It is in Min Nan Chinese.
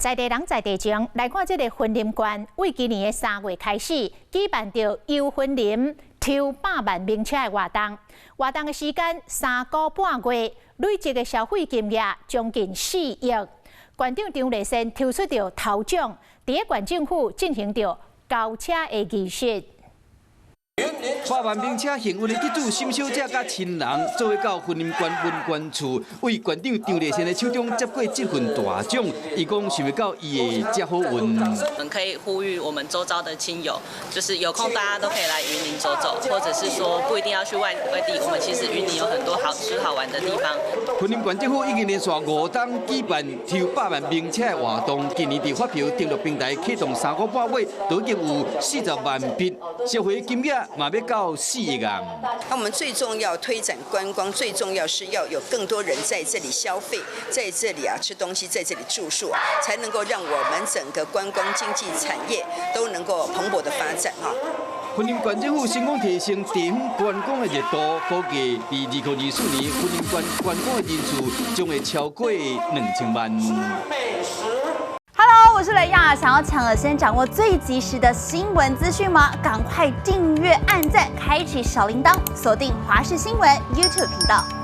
在地人在地情，來看這個雲林縣，為今年的3月開始舉辦著遊雲林抽百萬名車的活動，活動的時間3個半月，累積的消費金額將近4億。縣長張麗善抽出著頭獎，佇咧縣政府進行著交車的儀式。百萬名車幸運的得主沈小姐佮親人，做伙到雲林縣文管處，為縣長張麗善的手中接過這份大獎。伊講想袂到伊會遮好運。我們可以呼籲我們周遭的親友，就是有空大家都可以來雲林走走，或者是說不一定要去外地，我們其實雲林有很多好吃好玩的地方。雲林縣政府已經連續5冬舉辦抽百萬名車的活動，今年佇發票登錄平台啟動3個半月，都已經有40萬筆，消費金額嘛欲到4億啊！那我們最重要推展觀光，最重要是要有更多人在這裡消費，在這裡啊吃東西，在這裡住宿，才能夠讓我們整個觀光經濟產業都能夠蓬勃的發展啊！雲林縣政府成功提升地方觀光的熱度，估計佇2024年，雲林縣觀光的人數將會超過2000萬。 Hello，我是雷亞，想要搶先掌握最及時的新聞資訊嗎？趕快訂閱、按讚、開啟小鈴鐺，鎖定華視新聞 YouTube 頻道。